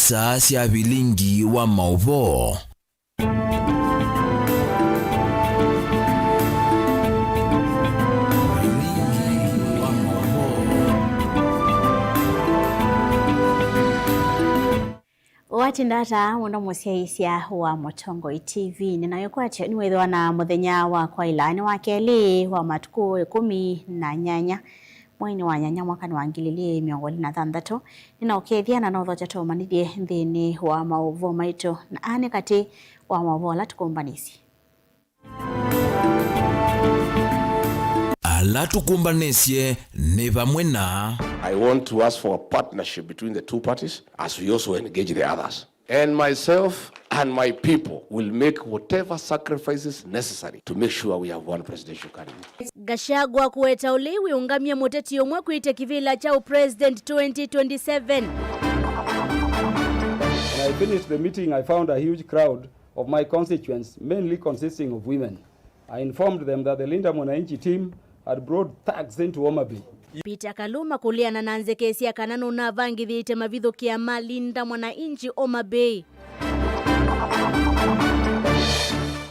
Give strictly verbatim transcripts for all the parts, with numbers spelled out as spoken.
Saa sya vilingi wa maũvoo. Vilingi wa maũvoo. Watinda ata mũno mũsyaĩĩsya wa Mũtongoi T V. Nĩnaĩkwatyo nĩwĩthĩwa na mũthenya wa kwaĩla nĩ wa kelĩ wa matukũ ĩkũmi na nyanya mweinĩ wa nyanya mwakanĩ wa ngili ilĩ mĩongo ĩlĩ na thanthatũ. Nĩnaũkethya na nothokya tũũmanyĩthye nthĩnĩ wa maũvoo maitũ, na aa nĩ katĩ wa maũvoo ala tũkũmbanĩsye. Ala tũkũmbanĩsye nĩ vamwe na. I want to ask for a partnership between the two parties as we also engage the others. And myself and my people will make whatever sacrifices necessary to make sure we have one presidential candidate. Gachagua kũweta ũlei wĩũngamya mũteti ũmwe kwĩtya kĩvĩla kya ũpresident twenty twenty-seven. When I finished the meeting, I found a huge crowd of my constituents, mainly consisting of women. I informed them that the Linda Mwananchi team had brought thugs into Homa Bay. Peter Kaluma kũleana na nzeke sya kana nũnavangĩthĩte mavithũkĩa ma Linda Mwananchi Homa Bay.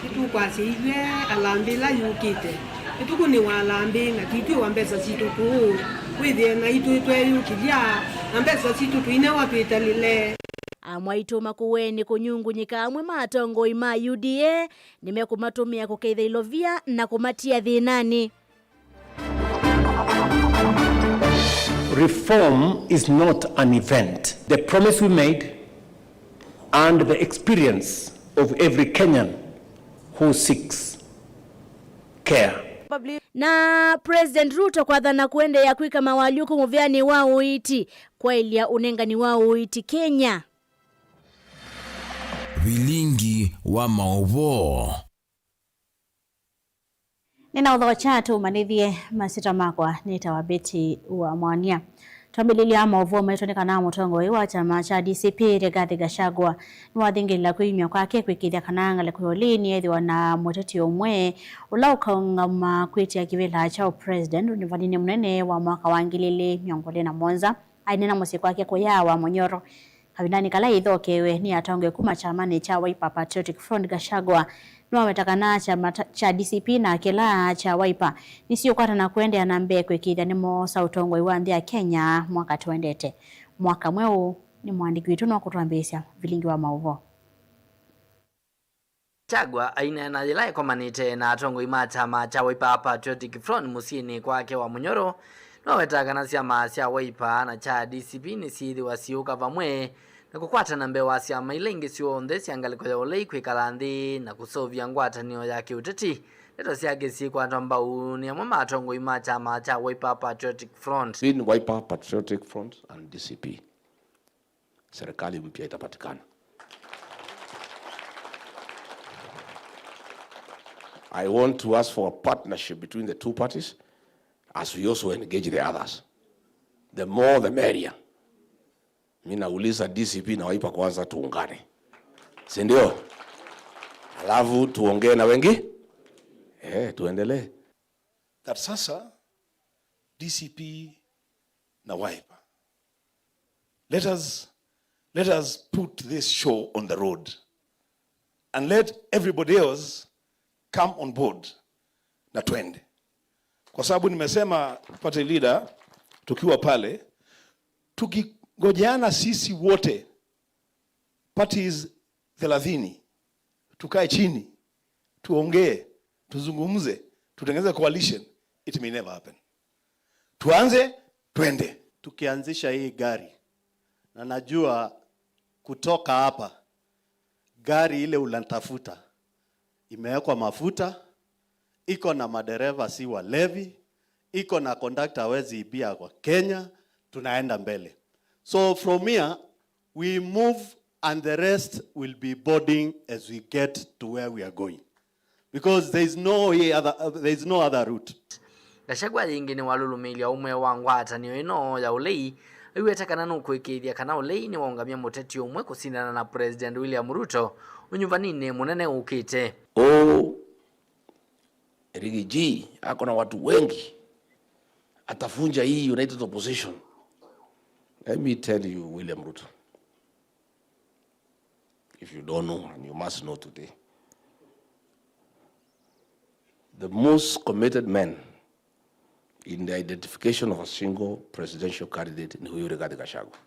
Nĩtũkwasya ithyĩ alambĩ ĩla yũkĩte. Nĩtũkũnĩwa alambĩ na tũitwĩwa mbesa sitũ kũũ. Wĩthĩe naitũ tweyũkĩlya na mbesa sitũ tũinewa twĩtalĩle. Amwaitũ Makueni kũnyungunyĩka amwe ma atongoi ma U D A nĩmekũmatũmĩa kũkeitha ilovia na kũmatia thĩnanĩ. Reform is not an event. The promise we made and the experience of every Kenyan who seeks care. Na President Ruto kwathana kũendeea kwĩka mawalyũku mũvĩanĩ wa ũiiti, kwaĩlya ũnengani wa ũiiti Kenya. Vilingi wa maũvoo. Nĩnaũthokya tũũmanyĩthye masyĩtwa makwa nĩtawa Betty wa Mwania. Twambĩlĩlya maũvoo maitũ nĩ kana mũtongoi wa kyama kya D C P Rigathi Gachagua nĩwathingĩlĩla kwĩyumya kwake kwĩkĩĩthya kana ngalĩko ya ũlei nĩyeethĩwa na mũteti ũmwe ũla ũkaũngama kwĩtya kĩvĩla kya ũpresident ũnyuvaninĩ mũnene wa mwaka wa ngili ilĩ mĩongo ĩlĩ na mũonza. Aineena mũsyĩ kwake kũya wa Munyoro. Kavindanĩ kala ĩthokewe nĩ atongoi kuma kyamanĩ kya Wiper Patriotic Front, Gachagua nĩwaweta kana kyama ta, kya D C P na kĩla kya Wiper nĩsiũkwatana kũendeea na mbee kwĩkĩĩthya nĩmoosa ũtongoi wa nthĩ ya Kenya mwaka tũendete. Mwaka mweũ nĩ mũandĩki witũ nũkũtwambĩĩsya vilingi wa maũvoo. Gachagua aineena yĩla ekomanĩte na atongoi ma kyama kya Wiper Patriotic Front mũsyĩnĩ kwake wa Munyoro, nĩwawetaa kana syama sya Wiper na kya D C P nĩsyĩthĩwa siũka vamwe na kũkwatana mbee wa syama ila ingĩ syonthe sya ngalĩko ya ũlei kwĩkala nthĩ na kũseũvya ngwatanĩo ya kĩũteti. Ndeto syake syĩkwatwa mbau nĩ amwe ma atongoi ma kyama kya Wiper Patriotic Front. Between Wiper Patriotic Front and D C P, serikali mpya itapatikana. I want to ask for a partnership between the two parties as we also engage the others. The more the merrier. Mi nauliza D C P na Wiper kwanza tuungane. Si ndio? Alafu tuongee na wengi. Eh, tuendelee. That sasa D C P na Wiper. Let us, let us put this show on the road and let everybody else come on board na twende. Kwa sababu nimesema, party leader, tukiwa pale, tukingojeana sisi wote, parties thelathini, tukae chini, tuongee, tuzungumze, tutengeneze coalition, it may never happen. Tuanze, twende. Tukianzisha hii gari, na najua kutoka hapa, gari ile unatafuta imewekwa mafuta, iko na madereva si walevi, iko na conductor hawezi ibia kwa Kenya, tunaenda mbele. So from here, we move and the rest will be boarding as we get to where we are going. Because there is no way other, there is no other route. Gachagua yĩngĩ nĩwalũlũmĩĩlya ũmwe wa ngwatanĩo ĩno ya ũlei, aiweta kana nũkũĩkĩĩthya kana ũlei nĩwaũngamya mũteti ũmwe kũsindana na President William Ruto ũnyuvaninĩ mũnene ũkĩte. Oh, Rigiji ako na watu wengi, atavunja hii United Opposition. Let me tell you, William Ruto, if you don't know, and you must know today, the most committed man in the identification of a single presidential candidate ni huyu Rigathi Gachagua.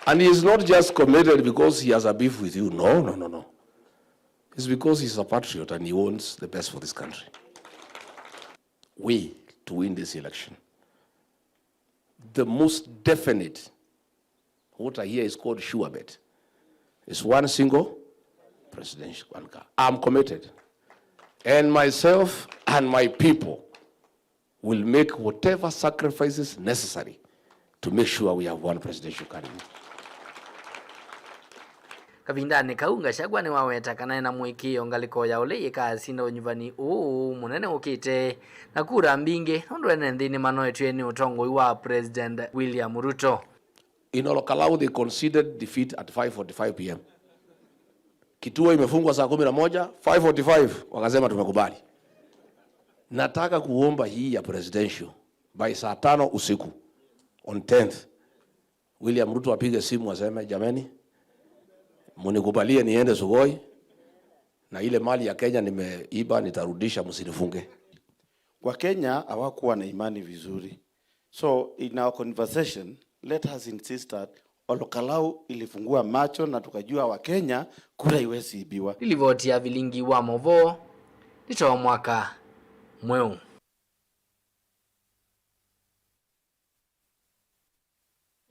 And he is not just committed because he has a beef with you. No, no, no, no. It's because he's a patriot and he wants the best for this country. We to win this election. The most definite, what I hear is called sure bet, is one single presidential one car. I'm committed. And myself and my people will make whatever sacrifices necessary to make sure we have one presidential candidate. Kavindanĩ kau, Gachagua nĩwaweta kana ena mũĩkĩĩo ngalĩko ya ũlei ĩkasinda ũnyuvani ũũ mũnene ũkĩte na kura mbingĩ, nũndũ ene nthĩ nĩmanoetw'e nĩ ũtongoi wa President William Ruto. In Olokalau, they conceded defeat at five forty-five p m. Kituo imefungwa saa kumi na moja, five forty-five wakasema, "Tumekubali." Nataka kuomba hii ya presidential, by saa tano usiku on tenth, William Ruto apige simu aseme, "Jameni, munikubalie niende Sugoi, na ile mali ya Kenya nimeiba nitarudisha, msinifunge." Wakenya hawakuwa na imani vizuri. So in our conversation, let us insist that Olokalau ilifungua macho na tukajua Wakenya kura iwezi ibiwa. Nĩ livoti ya vilingi wa movoo, nĩ too mwaka mweũ.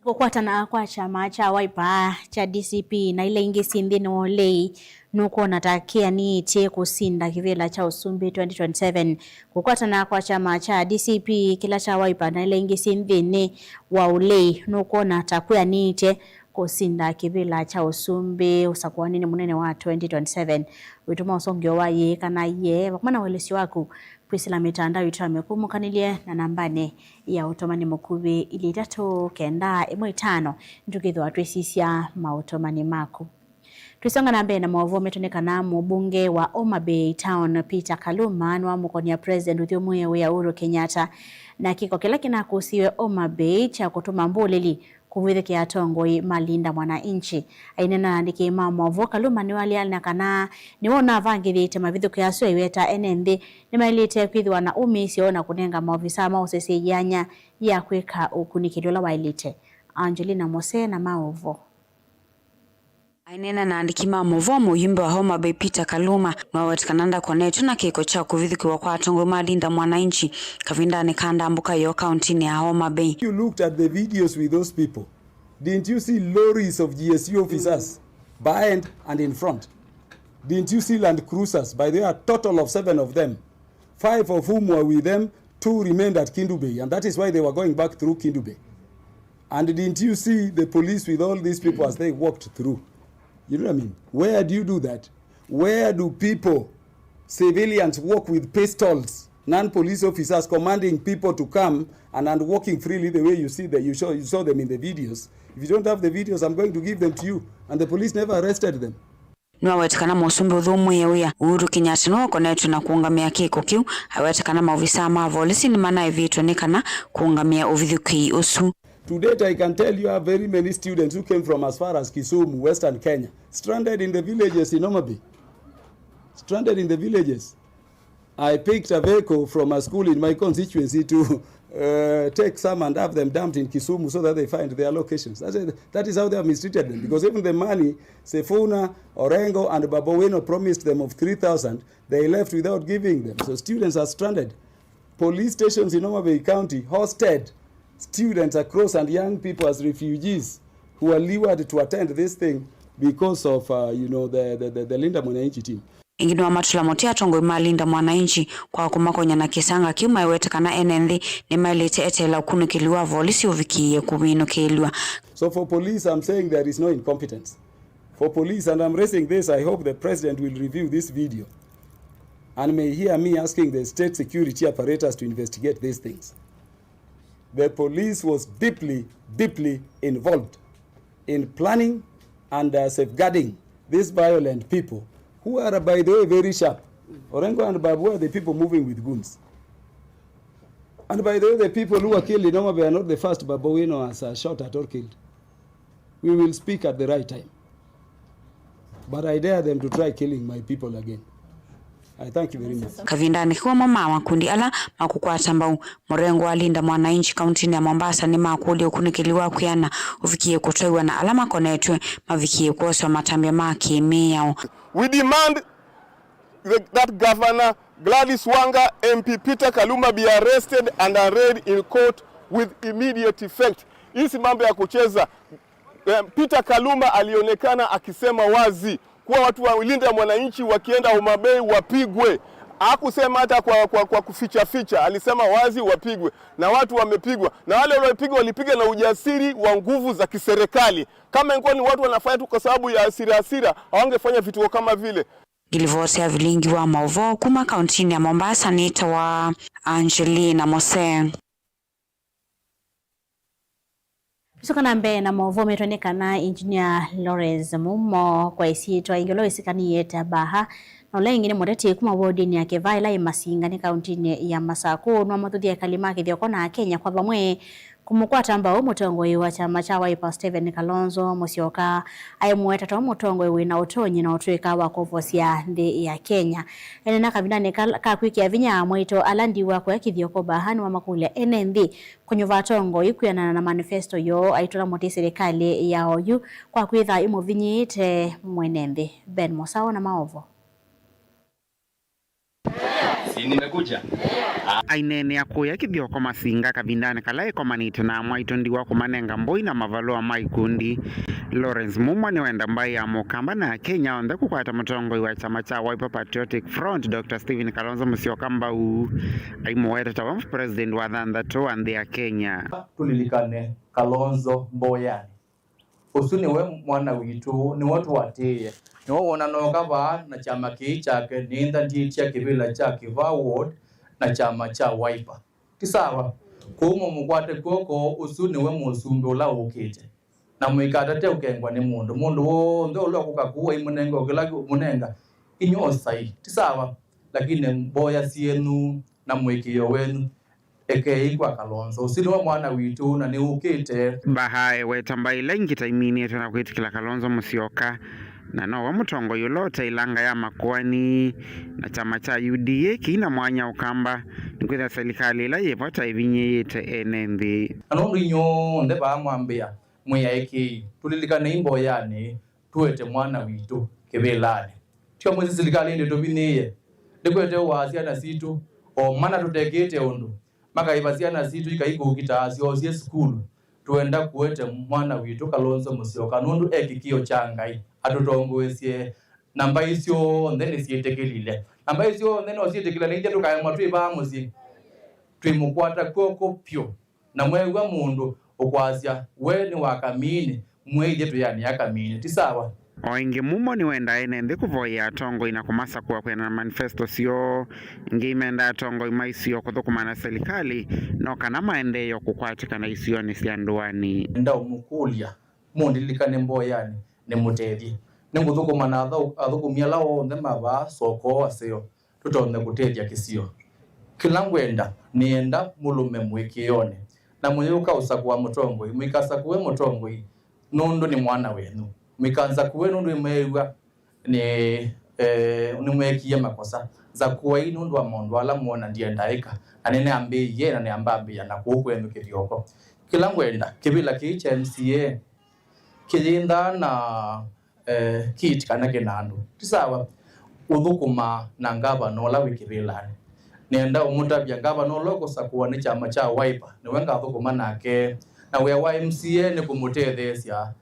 Kũkwatana kwa kyama kya Wiper kya D C P na ila ingĩ syĩ nthĩnĩ wa ũlei, nũkwona ta kĩanĩĩtye kũsinda kĩvĩla kya ũsumbĩ twenty twenty-seven. Kũkwatana kwa kyama kya D C P, kĩla kya Wiper na ila ingĩ syĩ nthĩnĩ wa ũlei, nũkwona ta kwĩanĩĩtye kũsinda kĩvĩla kya ũsumbĩ ũsakũanĩnĩ mũnene wa twenty twenty-seven. Wĩtũma ũsongeo wa yĩĩ kana yee, vamwe na ũelesyo waku, kwĩsĩla mĩtandao itũ ya mĩkũmũkanĩlye na nambanĩ ya ũtũmani mũkuvĩ, ilĩ itatũ kenda ĩmwe itano, nĩtũkĩthĩwa twĩsisya maũtũmani maku. Twĩsonga na mbee na maũvoo metũ nĩ kana mũmbunge wa Homa Bay Town, Peter Kaluma, nĩwamũkonia President ũthyũmũĩe wĩa Uhuru Kenyatta na kĩko kĩla kĩnakũsiwe Homa Bay kya kũtũma mbũlĩli kũvĩthũkĩa atongoi ma Linda Mwananchi. Aineena na andĩki ma maũvoo, Kaluma nĩwalĩanĩa kana nĩwe ũnavangĩthĩte mavĩthũkĩo asu aiweta ene nthĩ nĩmaĩlĩte kwĩthĩwa na ũmĩĩsyo na kũnenga maovisaa ma ũsesei yanya ya kwĩka ũkunĩkĩli ũla waĩlĩte. Angelina Mose na maũvoo. Aineena na andĩki ma maũvoo, mũyumbe wa Homa Bay Peter Kaluma nĩwaweta kana ndakonetwe na kĩko kya kũvĩthũkĩwa kwa atongoi ma Linda Mwananchi kavindanĩ ka ndambũka yoo kauntinĩ ya Homa Bay. You looked at the videos with those people. Didn't you see lorries of G S U officers behind and in front? Didn't you see Land Cruisers? By the way, a total of seven of them, five of whom were with them, two remained at Kendu Bay, and that is why they were going back through Kendu Bay. And didn't you see the police with all these people as they walked through? You know what I mean? Where do you do that? Where do people, civilians, walk with pistols, non-police officers commanding people to come and, and walking freely the way you see that you, show, you saw them in the videos? If you don't have the videos, I'm going to give them to you. And the police never arrested them. Nĩwaweta kana mũsumbĩ ũthyũmũĩe wĩa Uhuru Kenyatta nĩwe ũkonetwe na kũũngamĩa kĩko kĩu. Aweta kana maovisaa ma volisi nĩmanaĩvĩtwe nĩ kana kũũngamĩa ũvithũkĩi ũsu. To date, I can tell you, I have very many students who came from as far as Kisumu, Western Kenya, stranded in the villages in Homa Bay. Stranded in the villages. I picked a vehicle from a school in my constituency to, uh, take some and have them dumped in Kisumu so that they find their locations. That is, that is how they have mistreated them, because even the money Sifuna, Orengo, and Babu Owino promised them of three thousand, they left without giving them. So students are stranded. Police stations in Homa Bay County hosted students across and young people as refugees who are lured to attend this thing because of, uh, you know, the, the, the, the Linda Mwananchi team. Ĩngĩ nĩwamatũla mũtĩ atongoi ma Linda Mwananchi kwa kũmakonya na kĩsanga kĩu, maiweta kana ene nthĩ nĩmaĩlĩte eteela ũkunĩkĩli wa volisi ũvikĩĩe kũminũkĩlw'a. So for police, I'm saying there is no incompetence. For police, and I'm raising this, I hope the president will review this video and may hear me asking the state security apparatus to investigate these things. The police was deeply, deeply involved in planning and, uh, safeguarding these violent people who are, by the way, very sharp. Orengo and Babu are the people moving with guns. And by the way, the people who were killed in Homa Bay are not the first Babu Owino has, uh, shot at or killed. We will speak at the right time. But I dare them to try killing my people again. I thank you very much. Kavindanĩ kau, amwe ma makundi ala makũkwata mbau mũrengo wa Linda Mwananchi kauntinĩ ya Mombasa nĩmakũlya ũkunĩkĩli wa kwĩana ũvikie kũtwaiwa na ala makonetw'e mavikie kwoswa matambya ma kĩ-mĩao. We demand the, that Governor Gladys Wanga, M P Peter Kaluma be arrested and arraigned in court with immediate effect. Hii si mambo ya kucheza. Eh, Peter Kaluma alionekana akisema wazi kuwa watu wa Linda Mwananchi wakienda Homa Bay wapigwe. Hakusema hata kwa, kwa, kwa kuficha ficha, alisema wazi wapigwe, na watu wamepigwa, na wale waliopigwa walipiga na ujasiri wa nguvu za kiserikali. Kama ingekuwa ni watu wanafanya tu kwa sababu ya hasira, hasira, hawangefanya vituko kama vile. Ngilivoti ya vilingi wa maũvoo kuma kauntinĩ ya Mombasa nĩtawa Angelina Mose. Tũsyoka na mbee na maũvoo metwe nĩ kana Engineer Lawrence Mumo kwa ĩsyĩtwa ĩngĩ ũla wĩsĩkanĩĩe ta Baha, na ũla ĩngĩ nĩ mũteti kuma wodinĩ ya Kĩvaa ĩla ĩ Masinga nĩ kauntinĩ ya Masakũ, nĩwamũthuthya ekali ma kĩthyoko na Akenya kwa vamwe kũmũkwata mbau mũtongoi wa kyama kya Wiper Stephen Kalonzo Musyoka, aimũweta ta mũtongoi wĩna ũtonyi na ũtw'ĩka wa kũvosya nthĩ ya Kenya. Enena kavindanĩ kal-, ka kwĩkĩa vinya mwaitũ ala ndiwa kũya kĩthyoko Baha nĩwamakũlya ene nthĩ kũnyuva atongoi kwĩanana na manifesto yoo aitũla mũtĩ silikalĩ ya oyu kwa kwĩtha ĩmũvinyĩĩte mwene nthĩ. Ben Mũsaũ na maũvoo. Si nimekuja? Aineenea kũya kĩthyoko Masinga kavindanĩ kala ekomanĩte na amwaitũ ndiwa kũmanenga mbũi na mavalũa ma ikundi. Lawrence Mumo nĩwenda mbaĩ ya Mũkamba na Akenya onthe kũkwata mũtongoi wa kyama kya Wiper Patriotic Front, Doctor Stephen Kalonzo Musyoka mbau, aimũweta ta we president wa thanthatũ wa nthĩ ya Kenya. Tũlilikane Kalonzo mboyanĩ. Ũsu nĩwe mwana witũ, nĩwe tũatĩĩe. Nĩwe wonanooka vaa na kyama kĩĩ kyake, nĩnthandyĩtya kĩvĩla kya Kĩvaa Ward na kyama kya Wiper. Ti sawa? Kwoou mũmũkwate kw'oko, ũsu nĩwe mũsumbĩ ũla ũkĩte. Na mũikatate ũkengwa nĩ mũndũ. Mũndũ w'onthe ũla ũkũka kũu aimũnenga o kĩla ũmũnenga, inyuĩ osai. Ti sawa? Lakini mboya syenyu na mũĩkĩĩo wenyu, ekei kwa Kalonzo. Ũsu nĩwe mwana witũ na nĩũkĩte. Baha eweta mbaĩ ila ingĩ ta iminĩtwe na kwĩtĩkĩla Kalonzo Musyoka, na nowe mũtongoi ũla ũte ilanga ya makoani, na kyama kya U D A kĩina mwanya Ũkamba, nĩkwĩthĩa silikalĩ ĩla yĩ vata ĩvinyĩĩte ene nthĩ. Na nũndũ inyuonthe vaa mwambĩa, mwĩ aĩkĩĩi, tũlilikanei mboyanĩ, tũete mwana witũ kĩvĩlanĩ. Tio mwĩsĩ silikalĩ ndĩtũvinyĩĩe, ndĩkwete ũaa syana sitũ, o mana tũtekĩte ũndũ, makaĩva syana sitũ ikaikũkita asyoosye sukulu. Tũenda kũete mwana witũ Kalonzo Musyoka nũndũ e kĩkĩo kya Ngai, atũtongoesye, na mbaĩ syonthe nĩsyĩtĩkĩlile. Na mbaĩ syonthe no syĩtĩkĩlile, na ithyĩ tũkaemwa twĩ vaa mũsyĩ. Twĩmũkwata kw'oko pyũ. Na mweew'a mũndũ ũkwasya, we nĩ wa kamini, mwĩĩthye twĩanĩa kamini. Ti sawa? O ĩngĩ, Mumo nĩwendaa ene nthĩ kũvoyea atongoi na kũmasakũa kwĩanana na manifesto syoo. Ĩngĩ, imendaa atongoi ma isio kũthũkũma na silikalĩ no kana maendeee o kũkwatĩkana isionĩ sya ndũanĩ. Ndaũmũkũlya, mũndilikane mboyanĩ, nĩmũtethye. Nĩngũthũkũma na athaũ-, athũkũmi ala onthe ma vaa, sokoo, aseo, tũtonye kũtethya kĩsio. Kĩla ngwenda, nĩenda mũlũme mũĩkĩĩonĩ, na mũyũka ũsakũa mũtongoi, mũikasakũe mũtongoi nũndũ nĩ mwana wenyu. Mũikansakũe nũndũ nĩmweew'a nĩ, eh, nĩmweekie makosa. Nzakũai nũndũ wa maũndũ ala mwona ndyendaa ĩka, na nĩnĩambĩĩie na nĩambambĩĩa na kũu kwenyu kĩthyoko. Kĩla ngwenda, kĩvĩla kĩĩ kya M C A kĩyĩnthaa na, eh, kit kana kĩnandũ. Ti sawa? Ũthũkũmaa na ngavana ũla wĩ kĩvĩlanĩ. Nĩenda ũmũtavya ngavana ũla ũkũsakũa nĩ kyama kya Wiper, nĩwe ngathũkũma nake. Na wĩa wa M C A nĩ kũmũtetheesya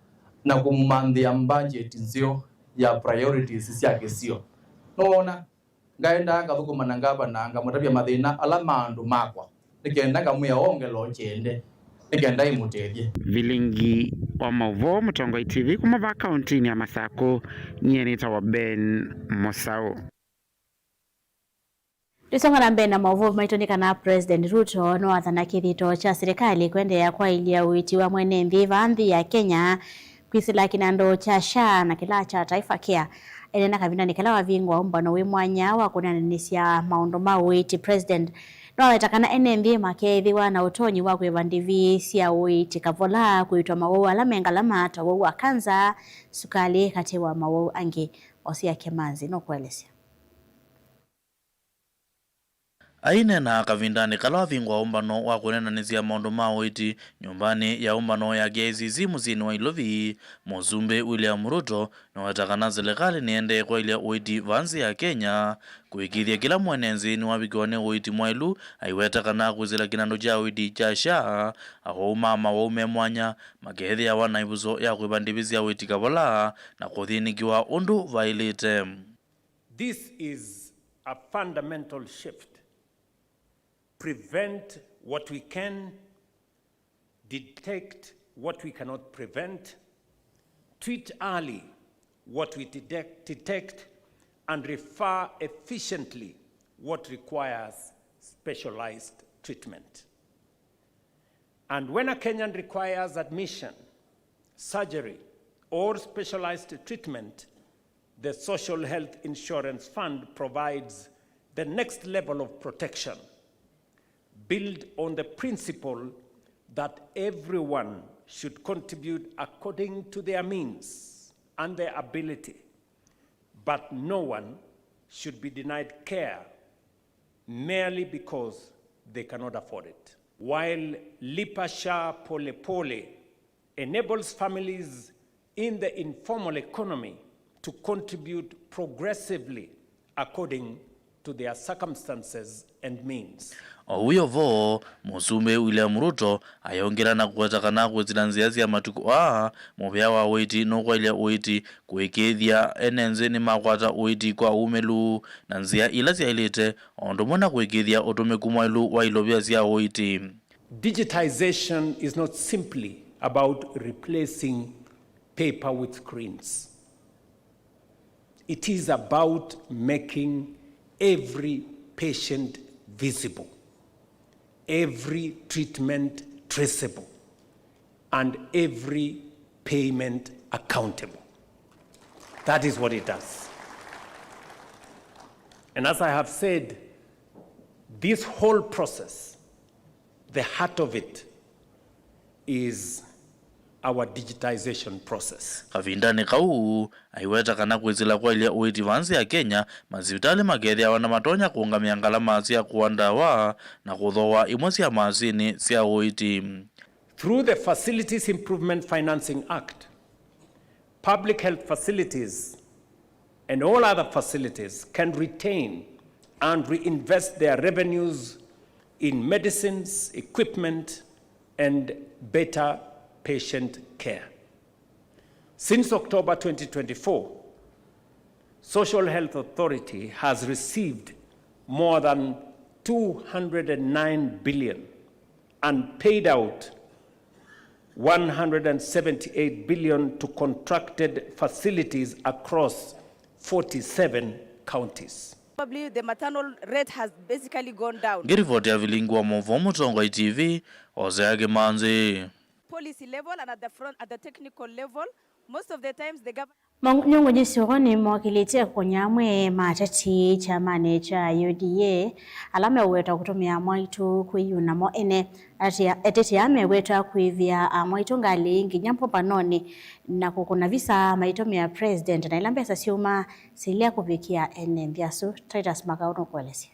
na kũmũmanthĩa mbangyeti nzeo ya priorities sya kĩsio. Nũwona? Ngaendaa ngathũkũma na ngavana, ngamũtavya mathĩna ala ma andũ makwa, nĩ kenda ngamwĩa ongela ũkyende, nĩ kenda ĩmũtethye. Vilingi wa maũvoo, Mũtongoi T V, kuma vaa kauntinĩ ya Masakũ, nyie nĩtawa Ben Mũsaũ. Tũisonga na mbee na maũvoo maitũ nĩ kana President Ruto nĩwathana kĩthito kya silikalĩ kũendeea kwaĩlya ũiiti wa mwene nthĩ vaa nthĩ ya Kenya, kwĩsĩla kĩnandũ kya SHA na kĩla kya Taifa Care. Eneena kavindanĩ kala wavingũa ũmbano wĩ mwanya wa kũneenanĩsya maũndũ ma ũiiti, President Nĩwaweta kana ene nthĩ makeethĩwa na ũtonyi wa kwĩva ndĩvi sya ũiiti kavola, kũitwa mawau ala me ngalama ta ũwau wa kanza, sukalĩ, katĩ wa mawau angĩ. Osia Kemanzi nũkũelesya. Aineenaa kavindanĩ kala wavingwa ũmbano wa kũneenanĩsya maũndũ ma ũiiti nyũmbanĩ ya ũmbano ya K I C C mũsyĩnĩ wa Ilovi, Mũsumbĩ William Ruto nĩwaweta kana silikalĩ nĩendee kwaĩlya ũiiti vaa nzĩ ya Kenya, kũĩkĩĩthya kĩla mwene nzĩ nĩwavikĩwa nĩ ũiiti mwaĩlu, aiweta kana kwĩsĩla kĩnandũ kya ũiiti kya SHA, awau ma mawau me mwanya makeethĩawa na ĩvuso ya kwĩva ndĩvi sya ũiiti kavola na kũthĩnĩkĩwa ũndũ vaĩlĩte. This is a fundamental shift. Prevent what we can, detect what we cannot prevent, treat early what we detect, detect, and refer efficiently what requires specialized treatment. And when a Kenyan requires admission, surgery, or specialized treatment, the Social Health Insurance Fund provides the next level of protection, built on the principle that everyone should contribute according to their means and their ability, but no one should be denied care merely because they cannot afford it. While Lipa SHA Pole Pole enables families in the informal economy to contribute progressively according to their circumstances and means. O wĩo vo, Mũsumbĩ William Ruto ayongela na kũweta kana kwĩsĩla nzĩa sya matukũ aa, mũvĩa wa ũiiti nũkwaĩlya ũiiti kũĩkĩĩthya ene nzĩ nĩmakwata ũiiti kwa ũmĩlu na nzĩa ila syaĩlĩte, o ũndũ ũmwe na kũĩkĩĩthya ũtũmĩku mwaĩlu wa ilovia sya ũiiti. Digitization is not simply about replacing paper with screens. It is about making every patient visible, every treatment traceable, and every payment accountable. That is what it does. And as I have said, this whole process, the heart of it is our digitization process. Kavindanĩ kau, aiweta kana kwĩsĩla kwaĩlya ũiiti vaa nzĩ ya Kenya, masivitalĩ makeethĩawa na matonya kũũngamĩa ngalama sya kũa ndawa na kũthooa imwe sya masinĩ sya ũiiti. Through the Facilities Improvement Financing Act, public health facilities and all other facilities can retain and reinvest their revenues in medicines, equipment, and better patient care. Since October twenty twenty-four, Social Health Authority has received more than two hundred and nine billion and paid out one hundred and seventy-eight billion to contracted facilities across forty-seven counties. Probably the maternal rate has basically gone down. Ngĩrivoti ya vilingi wa maũvoo Mũtongoi T V, Hosea Kĩmanzi. Policy level and at the front, at the technical level, most of the times the government Manyungunyi syo nĩmokĩlĩtye kũkonya amwe ma ateti kyamanĩ kya U D A ala meũwetwa kũtũmĩa mwaitũ kwĩyuna mo ene. Ateti aa mewetwa kwĩvĩa amwaitũ ngalĩ nginya mbũmbanonĩ na kũkũna visa maitũmĩa president, na ila mbesa syaumaa silea kũvikĩa ene nthĩ asu. Titus Makau nũkũelesya.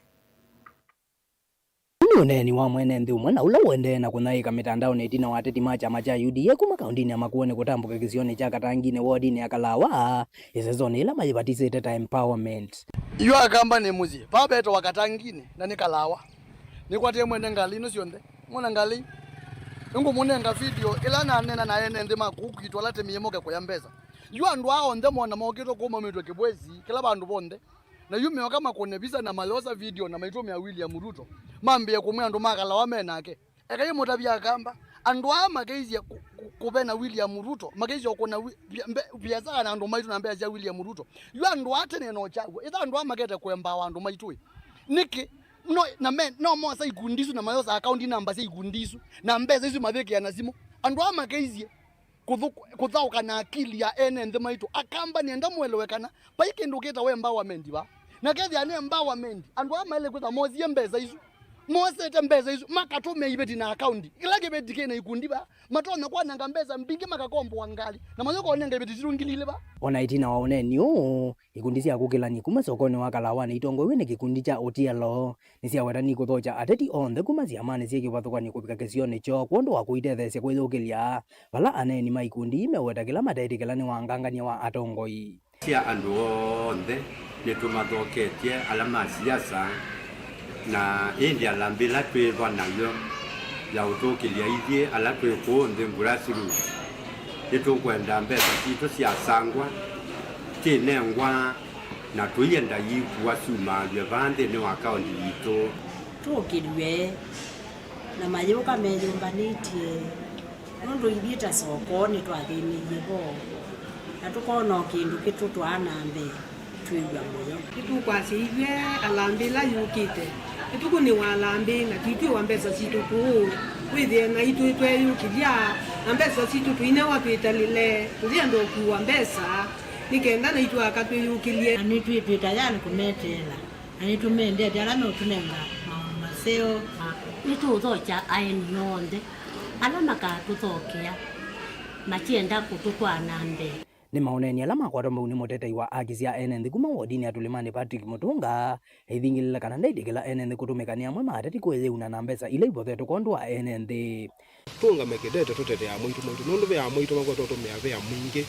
Ũũ nĩ ũneeni wa mwene nthĩ ũmwe na ũla ũendee na kũnyaĩĩka mĩtandaonĩ ĩtina wa ateti ma kyama kya U D A kuma kaũndĩnĩ ya Makueni kũtambũka kĩsionĩ kya Katangini wodinĩ ya Kalawa, ĩsesonĩ ĩla mayĩvatisĩte ta empowerment. Yu Akamba nĩ mũsyĩ. Vaa vetawa Katangini na nĩ Kalawa. Nĩkwatie mwene ngalĩ ino syonthe. Mwona ngalĩ? Nĩngũmũnenga video ĩla naneena na ene nthĩ ma kũu kwitũ ala temie moke kũya mbesa. Yu andũ aa onthe mona mokĩtwe kũu maumĩtwe Kĩbwezi, kĩla vandũ vonthe. Na yu meoka makũne visa na mayosa video na maitũmĩa William Ruto, mambĩe kũmwĩa andũ ma Kalawa me nake. Ekai mũtavye Akamba, andũ aa makeisye kũ-, kũ-, kũvena William Ruto, makeisye kũkũna wi-, bia-, mbe-, biasaa na andũ maitũ na mbesa sya William Ruto. Yu andũ aa tene no kyaw'o, ĩtha andũ aa makete kũembawa andũ maitũ ĩ. Nĩkĩ? No, na me, no mosa ikundi isu na mayosa account number sya ikundi isu, na mbesa isu mavikĩa na simũ. Andũ aa makeisye kũthũ-, kũthaũka na akili ya ene nthĩ maitũ. Akamba nĩenda mũelewe kana vai kĩndũ kĩtawa empowerment vaa. Na kethĩa nĩ empowerment, andũ aa maĩle kwĩtha mosie mbesa isu, Mosete mbesa isu makatũmĩa iveti na akaunti. Kĩla kĩveti kĩna ikundi va, matonya kwananga mbesa mbingĩ makakomboa ngalĩ, na mayũka ũnenga iveti sitũ ngili ilĩ va. O na ĩtina wa ũneeni ũũ, ikundi sya kũkĩlany'a kuma sokonĩ wa Kalawanĩ itongoew'e nĩ kĩkundi kya Otielo nĩsyaweta nikũthokya ateti onthe kuma syamanĩ syĩ kĩvathũkany'o kũvika kĩsionĩ kyoo kwondũ wa kũitetheesya kwĩyũkĩlya, vala aneeni ma ikundi ii meũweta kĩla matetĩkĩla nĩ wangangany'a wa atongoi. Sya andũ onthe nĩtũmathoketye ala ma siasa, na ĩndĩ alambĩ ĩla twĩva nayo ya ũtũkĩlya ithyĩ ala twĩ kũũ nthĩ grassroots, nĩtũkwenda mbesa sitũ syasangwa, syĩnengwa, na tũienda iikua syumaalw'e vaa nthĩnĩ wa kaũnti yitũ. Tũkĩlw'e na mayũka meyũmbanĩtye. Nũndũ ithyĩ ta soko nĩtwathĩnĩie vo, na tũkona o kĩndũ kĩtũtwaa na mbee, twĩw'a mũyo. Nĩtũkwasya ithyĩ alambĩ ĩla yũkĩte, nĩtũkũnĩwa alambĩ na tũitwĩwa mbesa sitũ kũũ, wĩthĩe naitũ tweyũkĩlya na mbesa sitũ tũinewa twĩtalĩle, tũyenda ũkuwa mbesa nĩ kenda naitũ aka twĩyũkĩlye. Na nĩtwĩtw'ĩe tayalĩ kũmeteela. Na nĩtũmendete ala meũtũnenga maũndũ maseo. Na nĩtũũthokya aeni onthe ala makatũthokea makyenda kũtũtwaa na mbee. Nĩ maũneeni ala makwatwa mbau nĩ mũtetei wa aki sya ene nthĩ kuma wodinĩ ya Tũlĩmanĩ Patrick Mũtũnga, aithingĩlĩla kana ndaitĩkĩla ene nthĩ kũtũmĩka nĩ amwe ma ateti kwĩyĩuna na mbesa ila ivothetwe kwondũ wa ene nthĩ. Tũũngame kĩtete tũtetee amwaitũ maitũ, nũndũ ve amwaitũ makwetwe ũtũmĩa vea mwingĩ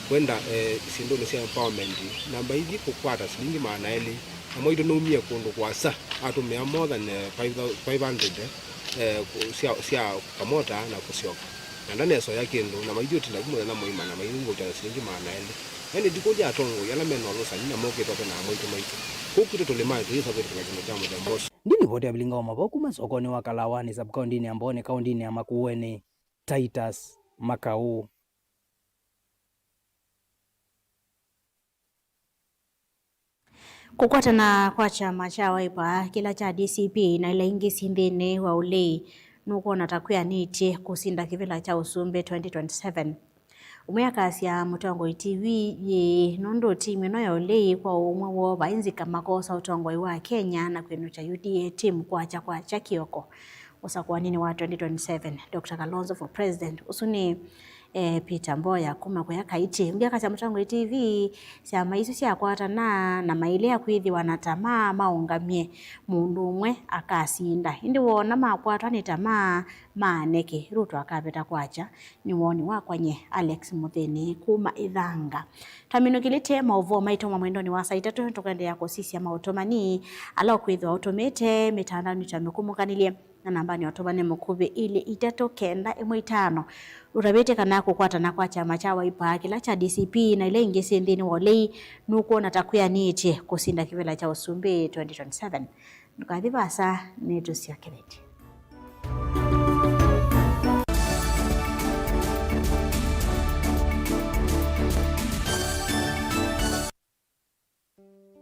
kwenda, eh, syĩndũnĩ sya empowerment. Namba ithi kũkwata silingi maana elĩ, amwaitũ nũumie kũndũ kũasa, atũmĩa more than, eh, five thou-, five hundred, eh, kũ-, sya, sya kamota na kũsyoka. Na ndanesoya kĩndũ, na maithi ũtinda vu mũthenya mũima, na maithi ngũkya na silingi maana elĩ. Yaani, ndikũlya atongoi ala mena ũlũsani na mokĩte tene amwaitũ maitũ. Kũu kwitũ Tũlĩmanĩ tũyĩsa kwĩtĩkĩla kĩndũ kya mũthemba ũsu. Ndilivoti ya vilinga wa mavoo kuma sokonĩ wa Kalawanĩ, sub-kaũntĩnĩ ya Mbooni, kaũntĩnĩ ya Makueni, Titus Makau. Kũkwatana kwa kyama kya Wiper, kĩla kya D C P na ila ingĩ syĩ nthĩnĩ wa ũlei, nũkwona ta kwĩanĩtye kũsinda kĩvĩla kya ũsumbĩ twenty twenty-seven. Ũmwe akasya Mũtongoi T V, yĩĩ, nũndũ timu ĩno ya ũlei kwa ũmwe woo vai nzika makosa ũtongoi wa Kenya na kwĩnũkya U D A timu kwakya kwakya kĩoko ũsakũaninĩ wa twenty twenty-seven. Doctor Kalonzo for President, ũsu nĩ, eh, Peter Mboya kuma kũya Kaitĩ. Ũngĩ akasya Mũtongoi T V, syama isu syakwatana na mailea kwĩthĩwa na tamaa maũngamye mũndũ ũmwe akasinda. Ĩndĩ woona makwatwa nĩ tamaa maaneke, Ruto akavĩta kwakya. Nĩ woni wakwa nye, Alex Mũthĩni kuma Ĩthanga. Twaminũkĩlĩtye maũvoo maitũ ma mwendonĩ wa saa itatũ, tũkwendeea kũsisya maũtũmani ala ũkwĩthĩwa ũtũmĩte mĩtandaonĩ twa mĩkũmũkanĩlye na nambanĩ ya ũtũmani mũkuvĩ ilĩ itatũ kenda ĩmwe itano. Ũtavĩtye kana kũkwatana kwa kyama kya Wiper, kĩla kya D C P na ila ingĩ syĩ nthĩnĩ wa ũlei nũkwona ta kwĩanĩtye kũsinda kĩvĩla kya ũsumbĩ twenty twenty-seven. Ndũkathi vaasa, nĩtũsyokeletye.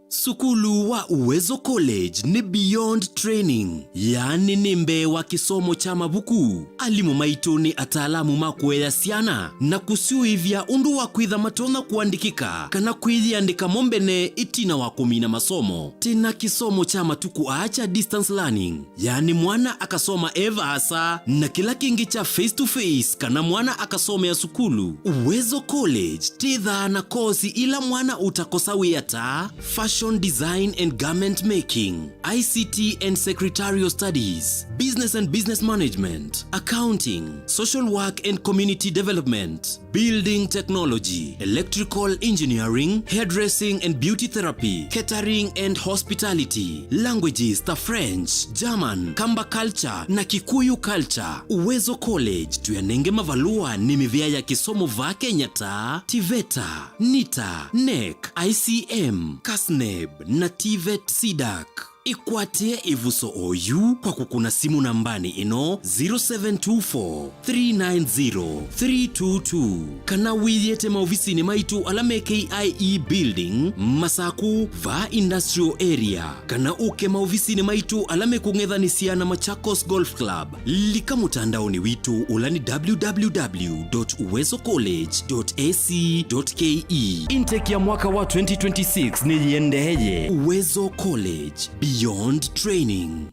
Sukulu wa Uwezo College nĩ beyond training, yaani nĩ mbee wa kĩsomo kya mavuku. Alimũ maitũ nĩ ataalamu ma kũea syana na kũsyũĩvya ũndũ wa kwĩtha matonya kũandĩkĩka kana kwĩyĩandĩka mo mbene ĩtina wa kũmina masomo. Twĩ na kĩsomo kya matukũ aa kya distance learning, yaani mwana akasoma e vaasa, na kĩla kĩngĩ kya face to face, kana mwana akasomea sukulu. Uwezo College twĩthaa na kosi ila mwana ũtakosa wĩa ta fashion design and garment making, I C T and secretarial studies, business and business management, accounting, social work and community development, building technology, electrical engineering, hairdressing and beauty therapy, catering and hospitality, languages ta French, German, Kamba culture na Kikuyu culture. Uwezo College tũyanenge mavalũa nĩ mĩvĩa ya kĩsomo vaa Kenya ta TVETA, NITA, NEC, I C M, KASNEB na TVET CDAC. Ĩkwatĩe ĩvuso oyu kwa kũkũna simũ nambanĩ ĩno, zero seven two four, three nine zero, three two two, kana wĩyĩte maovisinĩ maitũ ala me K I E Building, Masaku, vaa Industrial Area, kana ũke maovisinĩ maitũ ala mekũng'ethanĩsya na Machakos Golf Club. Lika mũtandaonĩ witũ ũla nĩ www dot uwezo college dot ac dot ke. Intake ya mwaka wa twenty twenty-six nĩyĩendeeye. Uwezo College, beyond training.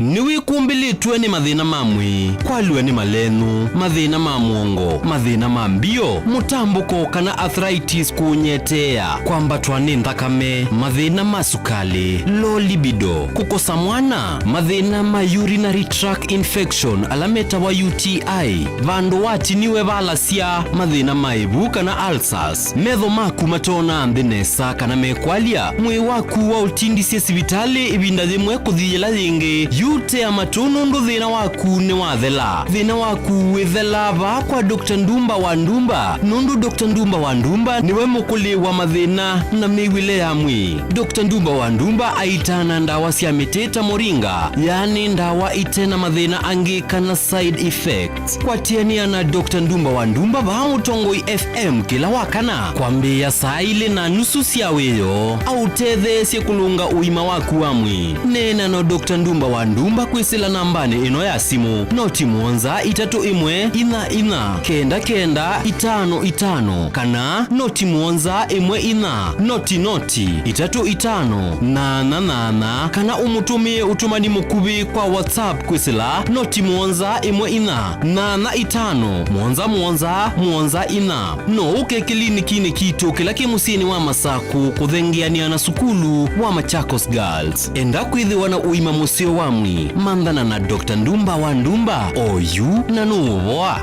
Nĩwĩkumbĩlĩtwe nĩ mathĩna ma mwĩĩ, kwalw'a nĩ malenũ, mathĩna ma mũongo, mathĩna ma mbio, mũtambũko kana arthritis kũũnyeteea, kwambatwa nĩ nthakame, mathĩna ma sukalĩ, low libido, kũkosa mwana, mathĩna ma urinary tract infection ala metawa U T I, vandũ watiniwe valasya, mathĩna ma ĩvu kana ulcers, metho maku matoonaa nthĩ nesa kana mekwalya, mwĩĩ waku waũtindisye sivitalĩ ĩvinda yĩmwe kũthi yĩla yĩngĩ, yu tea matũ nũndũ thĩna waku nĩwathela. Thĩna waku wĩthelaa vaa kwa Doctor Ndumba wa Ndumba, nũndũ Doctor Ndumba wa Ndumba nĩwe mũkũlĩ wa mathĩna na mĩw'ĩle ya mwĩĩ. Doctor Ndumba wa Ndumba aitaa na ndawa sya mĩtĩ ta moringa, yaani ndawa ite na mathĩna angĩ kana side effects. Kwatĩanĩa na Doctor Ndumba wa Ndumba vaa Mũtongoi F M kĩla wa kana kwambĩĩa saa ilĩ na nusu sya wĩoo, aũtetheesye kũlũnga ũima waku wa mwĩĩ. Neena na Doctor Ndumba wa Ndumba kwĩsĩla nambanĩ ĩno ya simũ, noti mũonza itatũ ĩmwe inya inya kenda kenda itano itano, kana noti mũonza ĩmwe inya noti noti itatũ itano nana nana, kana ũmũtũmĩe ũtũmani mũkuvĩ kwa WhatsApp kwĩsĩla noti mũonza ĩmwe inya nana itano mũonza mũonza mũonza inya. No ũke kĩlinikinĩ kitũ kĩla kĩ mũsyĩnĩ wa Masakũ kũthengeanĩa na sukulu wa Machakos Girls. Enda kwĩthĩwa na ũima mũseo wa mwĩĩ, manthana na Doctor Ndumba wa Ndumba, oyu na nũũvoa.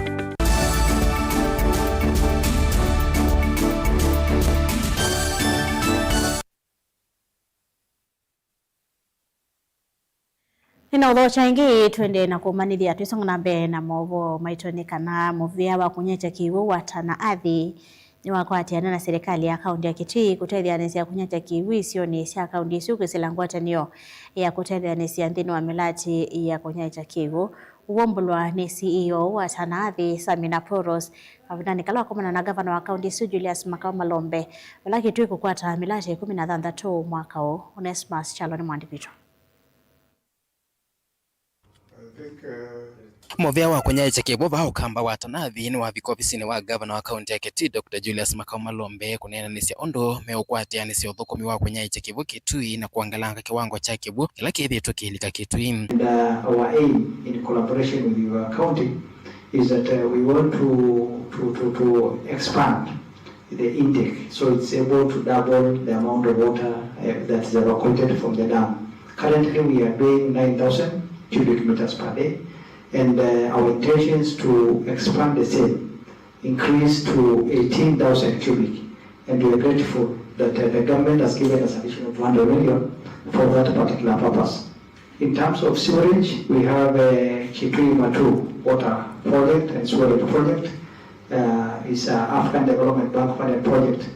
Nĩnaũthokya ĩngĩ, twende na kũmanyĩthya twĩsonga na mbee na maũvoo maitũ nĩ kana mũvĩa wa kũnyetya kĩw'ũ wa Tana Athi nĩwakwatĩana na silikalĩ ya kaũntĩ ya Kitui kũtetheanĩsya kũnyetya kĩw'ũ isionĩ sya kaũntĩ ĩsu kwĩsĩla ngwatanĩo ya kũtetheanĩsya nthĩnĩ wa mĩlatĩ ya kũnyetya kĩw'ũ. Ũw'o mbũlwa nĩ C E O wa Tana Athi, Samina Poros, kavindanĩ kala wakomana na ngavana wa kaũntĩ ĩsu, Julius Makau Malombe, vala Kitui kũkwata mĩlatĩ ĩkũmi na thanthatũ mwaka ũũ. Onesmus Kyalo nĩ mũandĩki witũ. I think, uh, mũvĩa wa kũnyaĩĩkya kĩw'ũ vaa ũkamba wa Tana Athi nĩwavika ovisinĩ wa ngavana wa kaũntĩ ya Kitui, Doctor Julius Makau Malombe, kũneenanĩsya ũndũ meũkwatĩanĩsya ũthũkũmi wa kũnyaĩĩkya kĩw'ũ Kitui na kũangalanga kĩwango kya kĩw'ũ kĩla kĩthĩĩtwe kĩilika Kitui. And, uh, our aim in collaboration with your county is that, uh, we want to, to, to, to expand the intake, so it's able to double the amount of water, uh, that is evacuated from the dam. Currently, we are doing nine thousand cubic meters per day, and, uh, our intention is to expand the same, increase to eighteen thousand cubic, and we are grateful that, uh, the government has given us additional two hundred million for that particular purpose. In terms of sewerage, we have, uh, Kitui Matuu Water Project and Sewerage Project. Uh, is a African Development Bank funded project,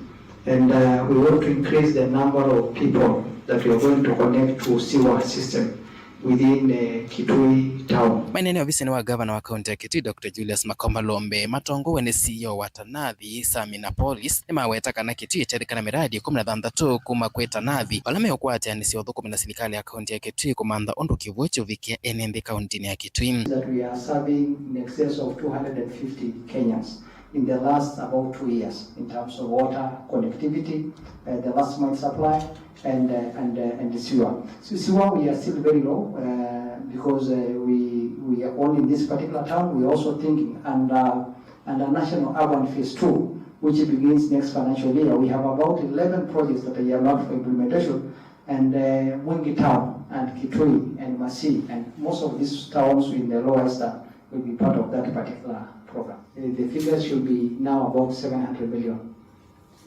and, uh, we want to increase the number of people that we are going to connect to sewer system within, uh, Kitui town. Mainene ovisinĩ wa ngavana wa kaũntĩ ya Kitui, Doctor Julius Makau Malombe, matongoew'e nĩ C E O wa Tana Athi, Samina Polis, nĩmaweta kana Kitui ĩtethĩka na mĩradi ĩkũmi na thanthatũ kuma kwĩ Tana Athi, vala meũkwatĩanĩsya ũthũkũmi na silikalĩ ya kaũntĩ ya Kitui kũmantha ũndũ kĩw'ũ kĩũvikĩe ene nthĩ kaũntĩnĩ ya Kitui. That we are serving in excess of two hundred and fifty Kenyans in the last about two years in terms of water connectivity, uh, the last mile supply, and, uh, and, uh, and the sewer. So sewer, we are still very low, uh, because, uh, we, we are only in this particular town. We are also thinking and, uh, under National Urban Phase two, which begins next financial year, we have about eleven projects that are earmarked for implementation, and, uh, Mwingi Town and Kitui and Masii, and most of these towns in the Lower Eastern will be part of that particular program. Uh, the figures should be now about seven hundred million,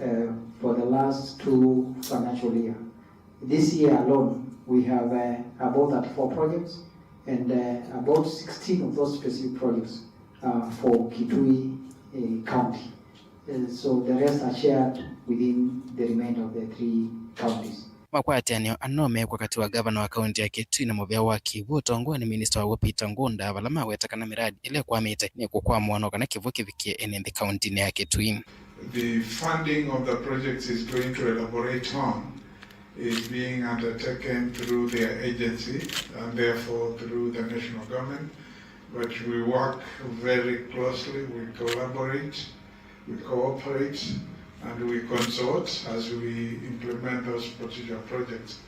uh, for the last two financial year. This year alone, we have, uh, about thirty-four projects, and, uh, about sixteen of those specific projects are for Kitui, uh, County. Uh, so the rest are shared within the remainder of the three counties. Makwatĩanĩo ano meekwa katĩ wa ngavana wa kaũntĩ ya Kitui na mũvĩa wa kĩw'ũ ũtongoew'e nĩ minista wa w'o Peter Ngunda, vala maweta kana mĩradi ĩla ĩkwamĩte nĩ kũkwamũanwa kana kĩw'ũ kĩvikĩe ene nthĩ kaũntĩnĩ ya Kitui. The funding of the projects is going to elaborate on is being undertaken through their agency and therefore through the national government, but we work very closely, we collaborate, we cooperate, and we consult as we implement those particular projects,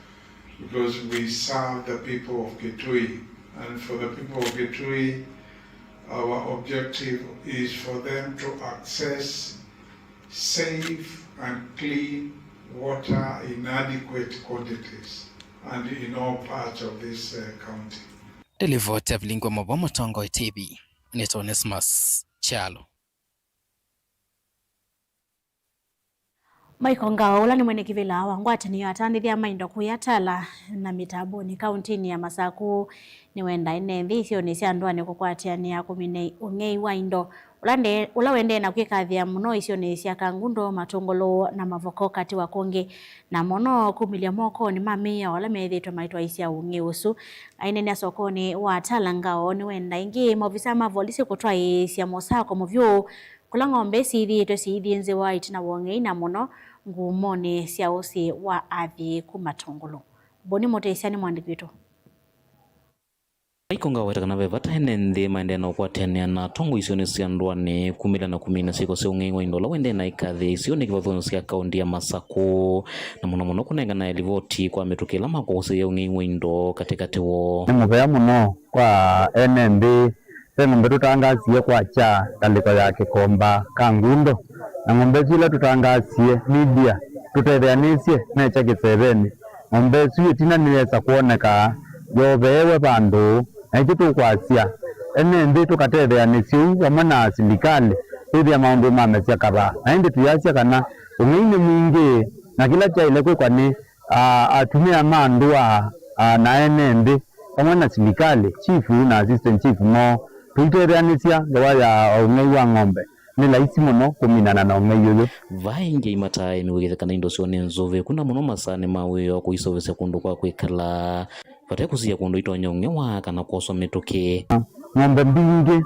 because we serve the people of Kitui And for the people of Kitui, our objective is for them to access safe and clean water in adequate quantities and in all parts of this, uh, county. Nĩ livoti ya Vilingwa Mavo Mũtongoi T V, nĩtwa Onesmus Kyalo. Michael Ngao, ũla nĩ mwene kĩvĩla wa ngwatanĩo ya atandĩthya ma indo kũya Tala na mĩtambonĩ kaũntĩnĩ ya Masaku, nĩwenda ene nthĩ isionĩ sya ndũanĩ kũkwatĩanĩa kũmina ũng'ei wa indo ũla nde-, ũla ũendee na kwĩkathĩa mũno isionĩ sya Kangundo, Matũngũlũ na Mavoko katĩ wa kũngĩ. Na mũno kumĩlya mokonĩ ma mĩao ala methĩĩtwe maitwaĩĩsya ũng'ei ũsu. Aineenea sokonĩ wa Tala, Ngao nĩwenda ĩngĩ maovisa ma volisi kũtwaĩĩsya mosako mũvyũ kũla ng'ombe syĩthĩĩtwe siithyĩnzĩwa ĩtina wa ũng'ei, na mũno ngumonĩ sya ũsĩ wa athĩĩku Matũngũlũ. Boni Mũtĩsya nĩ mwandĩki witũ. Michael Ngao aweta kana ve vata ene nthĩ maendee na ũkwatĩanĩa na atongoi isionĩ sya ndũanĩ kumĩlya na kumina syĩko sya ũng'ei wa indo ũla ũendee na ĩkathĩ isionĩ kĩvathũkany'o sya kaũntĩ ya Masaku, na mũno mũno kũnenganae livoti kwa mĩtũkĩ ĩla makũsĩĩa ũng'ei wa indo katĩkatĩ woo. Nĩ mũvea mũno kwa ene nthĩ. Ve ng'ombe tũtangaasie kwakya ngalĩko ya Kĩkomba Kangundo, na ng'ombe isu ila tũtangaasie media tũtetheanĩsye mekya kĩsevenĩ. Ng'ombe ĩsu ĩtina nĩyesa kwoneka yoveewe vandũ, na ĩkyo tũkwasya ene nthĩ tũkatetheanĩsye ũu vamwe na silikalĩ kwĩthĩa maũndũ mamesya kavaa. Na ĩndĩ tũyasya kana ũng'ei nĩ mwingĩ, na kĩla kyaĩle kwĩkwa nĩ, a, atumĩa ma ndũa, a, na ene nthĩ vamwe na silikalĩ, chief na assistant chief moo tũitetheanĩsya ngewa ya ũng'ei wa ng'ombe nĩ laisi mũno kũminana na ũng'ei ũyũ. Vaa ĩngĩ aimataa aĩmi wĩkĩthe kana indo syoo nĩ nzũvĩku, na mũno masaanĩ ma wĩoo kũiseũvĩsya kũndũ kwa kwĩkala, vate kũsiĩa kũndũ itonya ũng'ewa kana kwoswa mĩtũkĩ. Ng'ombe mbingĩ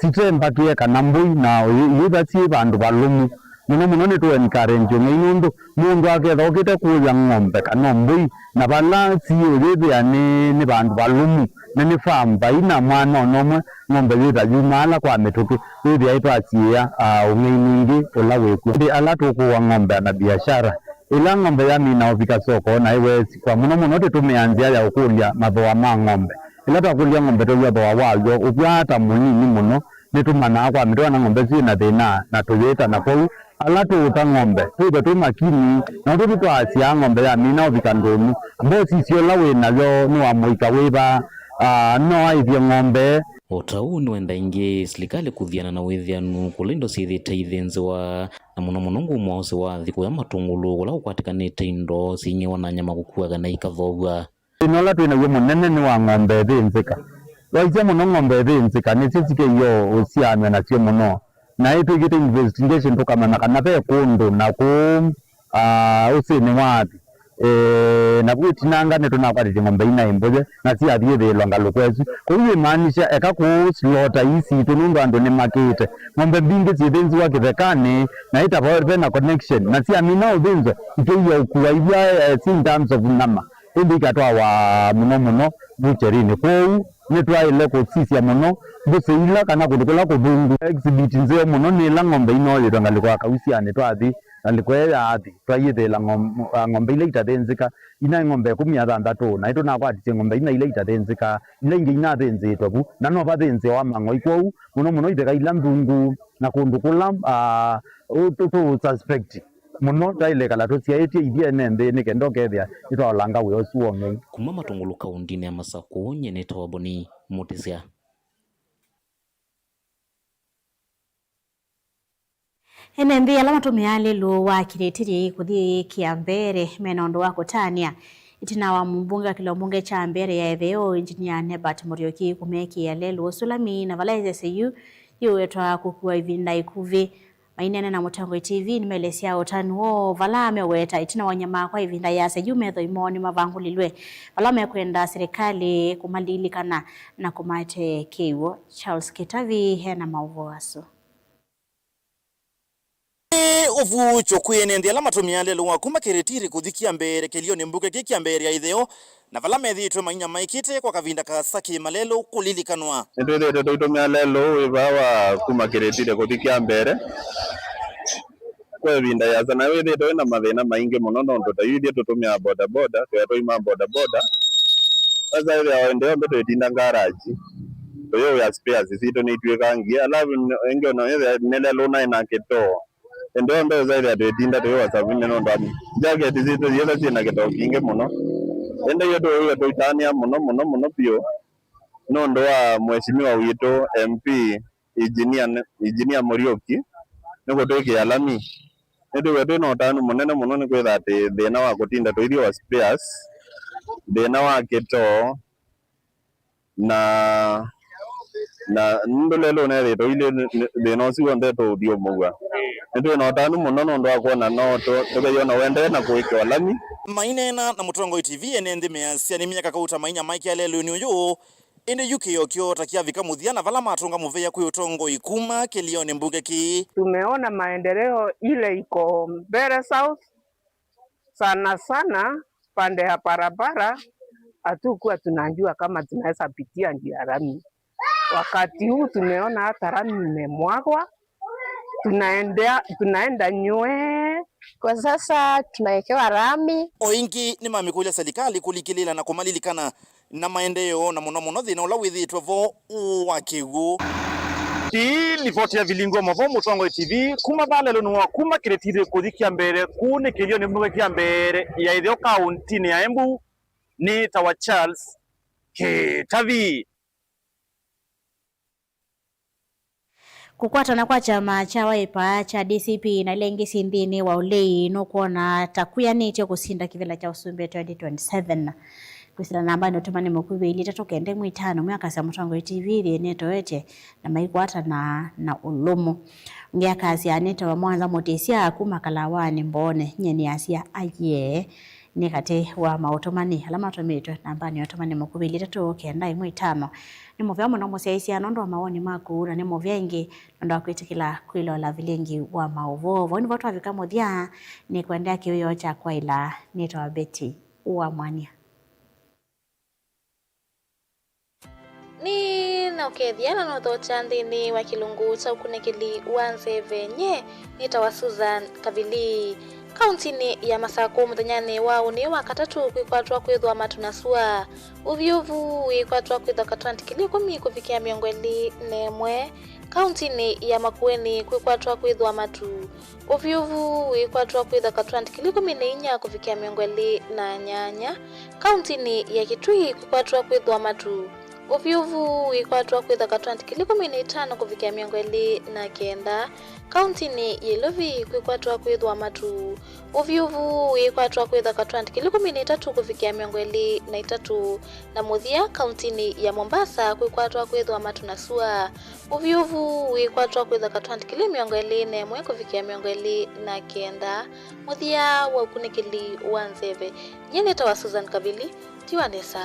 site mbatĩe kana mbũi na iyĩtha syĩ vandũ valũmu. Mũno mũno nĩtũ encourage ũng'ei nũndũ mũndũ aketha ũkĩte kũũya ng'ombe kana mbũi, na vala siĩ ũyĩthĩa nĩ, nĩ vandũ valũmu, na nĩ farm, vai na mwana ona ũmwe, ng'ombe yĩtha yumaala kwa mĩtũkĩ, wĩthĩa ĩtwasiĩĩa, aa, ũng'ei mwingĩ ũla wĩkw'o. Ĩndĩ ala tũkũũa ng'ombe ana biashara, ĩla ng'ombe yamina ũvika soko na ĩwesikwa, mũno mũno tũtũmĩaa nzĩa ya ũkũlya mathooa ma ng'ombe. Ĩla twakũlya ng'ombe twew'a thooa wayo ũkw'aa ta mũnini mũno, nĩtũmanyaa kwa mĩtũkĩ kana ng'ombe ĩsu yĩ na thĩna na tũyĩta. Na kwoou ala tũũta ng'ombe twĩthwe twĩ makini, na ũndũ tũtwaasyaa ng'ombe yamina ũvika ndũnũ, mbosi syo ũla wĩ nayo nĩ wa mũika wĩva, aa, no aĩthye ng'ombe. O ta ũu nĩwenda ĩngĩ silikalĩ kũthiana na wĩthĩanu kũla indo syĩthĩĩte ithĩnzĩwa, na mũno mũno ngumo wa ũsĩ wa athi kũya Matũngũlũ kũla kũkwatĩkanĩte indo sying'ewa na nyama kũkua kana ikathoow'a. Thĩna ũla twĩ naw'o mũnene nĩ wa ng'ombe ĩthĩnzĩka. Waisya mũno ng'ombe ĩthĩnzĩka, nĩsyo sikĩie ũsyaanw'a nasyo mũno. Na ĩtwĩkĩte investigation tũkamanya kana ve kũndũ na kũũ, aa, ũsĩnĩ wa athi. Ee, na vu ĩtinanga nĩtũnakwatĩtye ng'ombe ina ĩmbũye, na syathi ĩthĩĩlwa ngalũko ĩsu. Kwoou yĩmaanisha eka kũũ slota ii sitũ nũndũ andũ nĩmakĩĩte. Ng'ombe mbingĩ syĩthĩnzĩwa kĩthekanĩ, na ĩtava ve na connection, na syamina ũthĩnzwe, ikĩia ũkua ivya, eh, in terms of nyama. Ĩndĩ ikatwawa mũno mũno vucherinĩ. Kwoou nĩtwaĩle kũsisya mũno mbũsĩ ila kana kũndũ kũla kũthũku. Exhibit nzeo mũno nĩ ĩla ng'ombe inoyĩtwe ngalĩko ya Kausyanĩ twathi ngalĩko ĩyo ya athi, twayĩthĩĩla ng'om-, a, ng'ombe ila itathĩnzĩka. Ina ng'ombe ĩkũmi na thanthatũ, na nĩtũnakwatisye ng'ombe ina ila itathĩnzĩka, ila ingĩ inathĩnzĩĩtwe vu, na no vathĩnzĩawa mang'oi. Kwoou mũno mũno itheka ila nthũku na kũndũ kũla, a, ũ-, tũ-, tũ suspect mũno, twaĩle ĩkala tũsyaĩtye ithyĩ ene nthĩ nĩ kenda ũkethĩa nĩtwaolanga wĩa ũsu wa ũng'ei. Kuma Matũngũlũ kaũntĩnĩ ya Masakũ, nyie nĩtawa Boni Mũtĩsya. Ene nthĩ ala matũmĩaa lelũ wa Kĩrĩtĩrĩ kũthi Kĩambere me na ũndũ wa kũtanĩa. Ĩtina wa mũmbunge wa kĩlio mbunge kya Mbeere ya Ĩtheo, Engineer Nebat Mũriũki kũmekĩĩa lelũ ũsu lami na vala ĩsese yu yĩũwetwa kũkua ĩvinda ĩkuvĩ. Maineena na Mũtongoi T V nĩmaelesya ũtanu woo vala meweta ĩtina wa nyama kwa ĩvinda yĩasa yu methoi moo nĩmavangũlilwe, vala mekwenda silikalĩ kũmalilikana na kũmate kĩw'ũ. Charles Kĩtavi ena maũvoo asu. Nĩ ũvuũkyo kwĩ ene nthĩ ala matũmĩaa lelũ wa kuma Kĩrĩtĩrĩ kũthi Kĩambere kĩlionĩ mbunge kĩ Kĩambere ya Ĩtheo, na vala methĩĩtwe mainyamaĩkĩte kwa kavinda kaasa kĩ malelũ kũlilikanwa. Nĩtwĩthĩĩtwe tũitũmĩa lelũ wĩ vaa wa kuma Kĩrĩtĩrĩ kũthi Kĩambere kwa ĩvinda yĩasa, na wĩthĩĩtwe wĩ na mathĩna maingĩ mũno, nũndũ ta yu ithyĩ tũtũmĩaa bodaboda, twĩa tũima bodaboda, Sasa ĩthĩa ĩndĩ yonthe twĩtinda ngaraji, tũyũĩa spares sitũ nĩitw'ĩkangie, alafu ĩngĩ ona ĩthĩa nĩ lelũ naĩ na kĩtoo. Ĩndĩ yonthe ũsaĩthĩa twĩtinda tũyũosa vinya nũndũ wa jaketi sitũ yĩla syĩ na kĩtoo kingĩ mũno. Ĩndĩ yu tũũĩwe tũitanĩa mũno mũno mũno vyũ nũndũ wa mheshimiwa witũ M P Engineer, Engineer Muriuki nĩkũtwĩkĩa lami. Nĩtwĩw'a twĩ na ũtanu mũnene mũno nĩkwĩtha atĩ thĩna wa kũtinda tũithyũa spares, thĩna wa kĩtoo, na na nũndũ lelũ nethĩĩtwe ilĩ nĩ- nĩ- thĩna ũsu w'onthe tũũthyũmũw'a. Nĩtwĩ na ũtanu mũno nũndũ wa kwona no tũ- tũkethĩwa na ũendee na kũĩkĩwa lami. Maineena na Mũtongoi T V, ene nthĩ measya nĩ myaka kauta mainya maikĩa lelũnĩ ũyũ, ĩndĩ yu kĩĩo kyoo ta kyavika mũthya na vala matũnga mũvea kwĩ ũtongoi kuma kĩlĩonĩ mbunge kĩĩ. Tumeona maendeleo ile iko Mbeere South, sana sana pande ya barabara, hatukuwa tunajua kama tunaweza pitia juu ya lami. Wakati huu tumeona hata lami imemwagwa, tunaendea, tunaenda nywe. Kwa sasa tunawekewa lami. O ĩngĩ nĩmamĩkũlya silikalĩ kũlikĩlĩĩla na kũmalilikana na maendeeo, na mũno mũno thĩna ũla wĩthĩĩtwe vo wa kĩw'ũ. Ĩĩ livoti ya Vilingi wa Mauvoo, Mũtongoi T V, kuma vaa lelũnĩ wa kuma Kĩlĩtithĩ kũthi Kĩambere, kũũ nĩ kĩlĩonĩ mbunge Kĩambere ya ĩtheo kaũntĩnĩ ya Embu, nĩtawa Charles Kĩtavi. Kũkwatana kwa kyama kya Wiper kya D C P na ila ingĩ syĩ nthĩnĩ wa ũlei nũkwona ta kwĩanĩtye kũsinda kĩvĩla kya ũsumbĩ twenty twenty-seven. Kwĩsĩla nambanĩ ũtũmani mũkuvĩ ilĩ itatũ kenda ĩmwe itano, mwĩakasya Mũtongoi T V ĩthĩnĩtoetye na maikwatana na ũlũmu. Ngeakasya nĩtawa Mwanza Mũtĩsya kuma Kalawanĩ Mboone, nyie nĩasya aiee. Nĩ katĩ wa maũtũmani ala matũmĩtwe nambanĩ ya ũtũmani mũkuvĩ ilĩ itatũ kenda ĩmwe itano. Nĩ mũvea mũno mũsyaĩĩsya nũndũ wa mawoni maku, na nĩ mũvea ĩngĩ nũndũ wa kwĩtĩkĩla kwĩloela Vilingi wa Mauvoo. Vau nĩvo twavika mũthya, nĩkwendea kĩwĩoo kya kwaĩla. Nĩtawa Betty wa Mwania. Nĩ na ũkethya na nũthokya nthĩnĩ wa kĩlungu kya ũkunĩkĩli wa nzeve. Nyie nĩtawa Susan Kavili. Kauntinĩ ya Masakũ mũthenyanĩ wa ũnĩ wa katatũ kwĩkwatwa kwĩthwa matu na sua. Ũvyũvu wĩkwatwa kwĩthwa katwenti kili ĩkũmi kũvikĩa mĩongo ĩlĩ na ĩmwe. Kauntinĩ ya Makueni kwĩkwatwa kwĩthwa matu. Ũvyũvu wĩkwatwa kwĩthwa katwenti kili ĩkũmi na inya kũvikĩa mĩongo ĩlĩ na nyanya. Kauntinĩ ya Kitui kwĩkwatwa kwĩthwa matu. Ũvyũvu wĩkwatwa kwĩthwa katwenti kili ĩkũmi na itano kũvikĩa mĩongo ĩlĩ na kenda. Kauntinĩ ya Ilovi kwĩkwatwa kwĩthwa matu. Ũvyũvu wĩkwatwa kwĩthwa katwenti kili ĩkũmi na itatũ kũvikĩa mĩongo ĩlĩ na itatũ. Na mũthya, kauntinĩ ya Mombasa kwĩkwatwa kwĩthwa matu na sua. Ũvyũvu wĩkwatwa kwĩthwa katwenti kili mĩongo ĩlĩ na ĩmwe kũvikĩa mĩongo ĩlĩ na kenda. Mũthya wa ũkunĩkĩli wa nzeve. Nyie nĩtawa Susan Kavili, tiwa nesa.